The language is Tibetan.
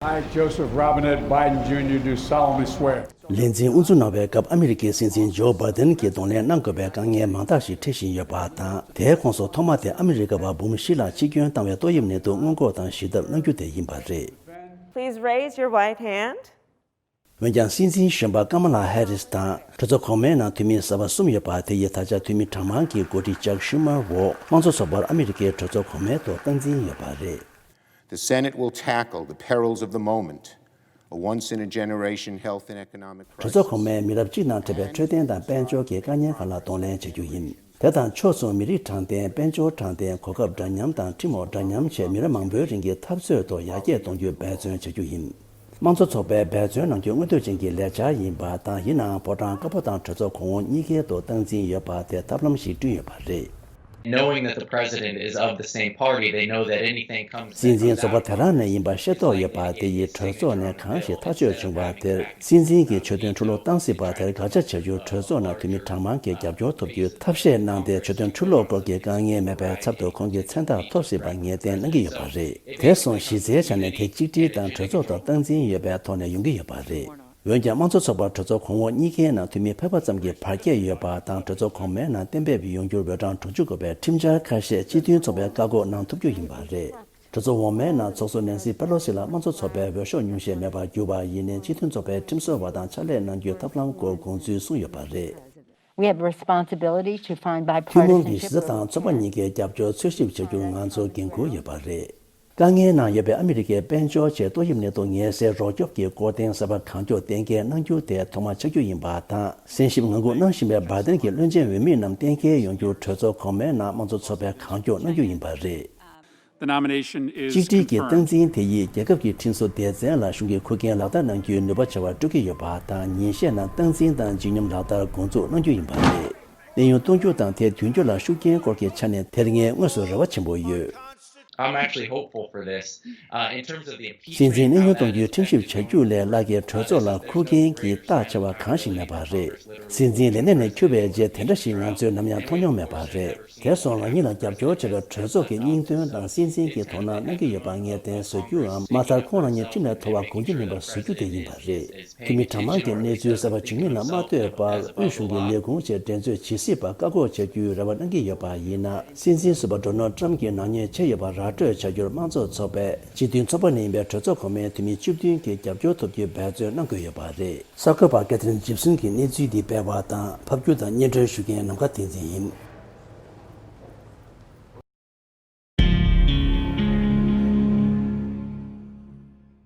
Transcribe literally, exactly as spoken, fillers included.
I, Joseph Robinette Biden Junior, do solemnly swear. ལས་འཛིན་དབུ་འཛུགས་གནང་བའི་སྐབས་ཨ་མི་རི་ཀའི་སྲིད་འཛིན་ཇོ་བྷའི་ཏན་གྱིས་གདོང་ལེན་གནང་དགོས་པའི་དཀའ་ངལ་མང་དག་ཞིག་འཕྲད་བཞིན་ཡོད་པ་དང་། དེའི་ཁོངས་སུ་ཐོག་མ་དེ་ཨ་མི་རི་ཀ་བ་འབུམ་བཞི་ལ་འཆི་སྐྱོན་བཏང་བའི་ཏོག་དབྱིབས་ནད་དུག་སྔོན་འགོག་དང་ཞི་ཐབས་གནང་རྒྱུ་དེ་ཡིན་པ་རེད། Please raise your right hand. འོན་ཀྱང་། སྲིད་འཛིན་གཞོན་པ་ཀ་མ་ལ་ཧེ་རིས་དང་། གྲོས་ཚོགས་གོང་མའི་ནང་འཐུས་མི་གསར་པ་གསུམ་ཡོད་པ་དེ་ཡིས་ད་ཆ་འཐུས་མི་གྲངས་མང་གི་འགོ་ཁྲིད་ཅག་ཤུ་མར་འོག་དམངས་གཙོ་ཚོགས་པར་ཨ་མི་རི་ཀའི་གྲོས་ཚོགས་གོང་མའི་ཐོག་སྟངས་འཛིན་ཡོད་པ་རེད། The Senate will tackle the perils of the moment, a once in a generation health and economic crisis. གྲོས་ཚོགས་གོང་མས་མི་རབས་གཅིག་ནང་འཕྲད་པའི་འཕྲོད་བསྟེན་དང་དཔལ་འབྱོར་གྱི་དཀའ་ཉེན་ཁག་ལ་གདོང་ལེན་བྱ་རྒྱུ་ཡིན། དེ་དང་ཕྱོགས་མཚུངས་མི་རིགས་དྲང་བདེན། དཔལ་འབྱོར་དྲང་བདེན། གོ་སྐབས་འདྲ་མཉམ་དང་ཁྲིམས་འོག་འདྲ་མཉམ་བཅས་མི་རབས་མང་པོའི་རིང་གི་འཐབ་རྩོད་ཐོག་ཡར་རྒྱས་གཏོང་རྒྱུའི་འབད་བརྩོན་བྱ་རྒྱུ་ཡིན། དམངས་གཙོ་ཚོགས་པས་འབད་བརྩོན་གནང་རྒྱུ་མངོན་འདོད་ཅན་གྱི་ལས་འཆར་ཡིན་པ་དང་། ཡིན་ནའང་ཕོ་བྲང་དཀར་པོ་དང་གྲོས་ཚོགས་གོང་འོག་གཉིས་ཀའི་ཐོག་སྟངས་འཛིན་ཡོད་པ་དེ་ཐབས་ལམ་ཞིག་བསྐྲུན་ཡོད་པ་རེད། Knowing that the president is of the same party, they know that anything comes that སྲིད་འཛིན་comes ཚོགས་པ་དེ་རང་ནས་ཡིན་པ་ཤེས་རྟོགས་ཡོད་པ་དེ་ཡིས་གྲོས་ཚོགས་ནས་གང་ཞིག་ཐག་གཅོད་བྱུང་བ་དེར། སྲིད་འཛིན་གྱིས་ཆོད་དོན་ཁྲུ་ལོག་བཏང་སྲིད་པ་དེར་དགག་བྱ་བྱ་རྒྱུར་གྲོས་ཚོགས་ནང་འཐུས་མི་གྲངས་མང་གིས་རྒྱབ་སྐྱོར་ཐོབ་རྒྱུའི་ཐབས་ཤེས་གནང་སྟེ། ཆོད་དོན་ཁྲུ་ལོག་སྐོར་གྱི་དཀའ་ངལ་མེད་པའི་ཚབ་ཏུ་ཁོང་གི་མཚན་རྟགས་ཐོབ་སྲིད་པར་ངེས་གཏན་གནང་གི་ཡོད་པ་རེད། དེ་སོང་གཞི་རྩའི་ཆ་ནས་དེ་གཅིག་སྒྲིལ་དང་གྲོས་ཚོགས་ཐོག་སྟངས་འཛིན་ཡོད་པའི་ཐོག་ནས་ཡོང་གི་ཡོད་པ་རེད། འོན་ཀྱང་། དམངས་གཙོ་ཚོགས་པ་གྲོས་ཚོགས་གོང་འོག་གཉིས་ཀའི་ནང་འཐུས་མི་ཕལ་པ་ཙམ་གྱིས་བར་ཁྱད་ཡོད་པ་དང་། གྲོས་ཚོགས་གོང་མའི་ནང་གཏན་འབེབས་ཡོང་རྒྱུར་འོས་གྲངས་དྲུག་ཅུ་དགོས་པའི་ཁྲིམས་འཆར་ཁ་ཤས་སྤྱི་མཐུན་ཚོགས་པས་བཀག་འགོག་གནང་ཐུབ་རྒྱུ་ཡིན་པ་རེད། གྲོས་ཚོགས་འོག་མའི་ནང་ཚོགས་གཙོ་ནན་སི་པེ་ལོ་སི་ལ་དམངས་གཙོ་ཚོགས་པའི་འོས་ཤོག་ཉུང་ཤས་མེད་པར་གྱུར་པ་ཡིན་ནའི། སྤྱི་མཐུན་ཚོགས་པའི་ཁྲིམས་བཟོ་བ་དང་ཕྱག་ལས་གནང་རྒྱུའི་ཐབས་ལམ་སྐོར་དགོངས་ཚུལ་གསུངས་ཡོད་པ་རེད། We have a responsibility to find bipartisanship. ཐུན་མོང་གི་གཞི་རྩ་དང་ཚོགས་པ་གཉིས་ཀའི་རྒྱབ་སྐྱོར་འཚོལ་ཞིབ་བྱ་རྒྱུར་ང་ཚོར་འགན་འཁུར་ཡོད་པ་རེད། དཀའ་ངལ་ནང་ཡོད་པའི་ཨ་མི་རི་ཀའི་དཔལ་འབྱོར་ཆེད་ཏོག་དབྱིབས་ནད་དུག་ངལ་སེལ་རོགས་སྐྱོབ་ཀྱི་སྐོར་གཏན་གསར་པ་གང་མགྱོགས་གཏན་འཁེལ་གནང་རྒྱུ་དེ་ཐོག་མ་ཆགས་རྒྱུ་ཡིན་པ་དང་། གསན་ཞིབ་ངང་སྒུག་གནང་བཞིན་པའི་བྷའི་ཏན་གྱི་བློན་ཆེན་འོས་མི་རྣམས་གཏན་འཁེལ་ཡོང་རྒྱུར་གྲོས་ཚོགས་གོང་མའི་ནང་དམངས་གཙོ་ཚོགས་པས་གང་མགྱོགས་གནང་རྒྱུ་ཡིན་པ་རེད། The nomination is confirmed. གཅིག་སྒྲིལ་གྱི་སྟངས་འཛིན་དེ་ཡིས་རྒྱལ་ཁབ་ཀྱི་ཁྲིམས་བཟོ་སྡེ་ཚན་ལ་གཞུང་གི་ཁུར་འགན་ལག་བསྟར་གནང་རྒྱུའི་ནུས་པ་ཆེ་བ་སྤྲོད་ཀྱི་ཡོད་པ་དང་། ཉིན་ཤས་ནང་སྟངས་འཛིན་དང་ལྗིད་སྙོམས་ལག་བསྟར་འགོ་འཛུགས་གནང་རྒྱུ་ཡིན་པ་རེད། གནས་དབྱུང་གཏོང་རྒྱུ་དང་དེ་མདུན་སྐྱོད་ལ་ཤུགས་རྐྱེན་སྐོར་གྱི་ཆ་ནས་དེ་སྔའི་དངོས་སུ་རེ་བ་ཆེན་པོ་ཡོད། I'm actually hopeful for this. Uh, in terms of the impeachment, སྲིད་འཛིན་གནས་དབྱུང་གཏོང་རྒྱུའི་ཁྲིམས་ཞིབ་བྱ་རྒྱུ་ལས་སླ་གའི་གྲོས་ཚོགས་ལ་ཁུར་འགན་གྱི་རྟགས་ཆེ་བ་གང་ཞིག་མེད་པ་རེད། སྲིད་འཛིན་ལས་གནས་ནས་འཁྱུར་བའི་རྗེས་དེ་འདྲ་ཞིག་ང་ཚོས་ནམ་ཡང་མཐོང་མྱོང་མེད་པ་རེད། དེ་སོང་རང་ཉིད་ལ་རྒྱབ་སྐྱོར་བྱེད་པའི་གྲོས་ཚོགས་ཀྱི་སྙིང་དོན་དང་སྲིད་འཛིན་གྱིས་དོ་སྣང་གནང་གི་ཡོད་པ་ངེས་གཏན་བཟོ་རྒྱུའམ། མ་མཐར་ཁོང་རང་ཉིད་ཁྲིམས་ལས་ཐོར་བ་དགོངས་ཀྱི་མིན་པ་བཟོ་རྒྱུ་དེ་ཡིན་པ་རེད། འཐུས་མི་གྲངས་མང་གིས་གནས་ཚུལ་གསར་པ་བྱུང་མིན་ལ་མ་ལྟོས་པར། དབུས་གཞུང་གི་ལས་ཁུངས་བཅས་འགྲན་རྩོད་བྱེད་སྲིད་པར་བཀག་འགོག་བྱ་རྒྱུའི་རེ་བ་གནང་གི་ཡོད་པ་ཡིན་ན། སྲིད་འཛིན་ཟུར་པ་ཌོ་ནལ་ཊམ་གྱི་ནག་ཉེས་ཆེ་ཡོད་པ་ར་སྤྲོད་བྱ་རྒྱུར་དམངས་གཙོ་ཚོགས་པས་སྤྱི་མཐུན་ཚོགས་པ་ནས་ཡིན་པའི་གྲོས་ཚོགས་གོང་མའི་འཐུས་མི་བཅུ་བདུན་གྱིས་རྒྱབ་སྐྱོར་ཐོབ་རྒྱུའི་འབད་བརྩོན་གནང་དགོས་ཡོད་པ་རེད། གསར་འགོད་པ་ཀེ་ཐི་རིན་ཇིབ་སན་གྱིས་གནས་ཚུལ་འདི་སྤེལ་བ་དང་། ཕབ་སྒྱུར་དང་སྙན་སྒྲོན་ཞུ་མཁན་ནམ་མཁའ་བསྟན་འཛིན་ཡིན།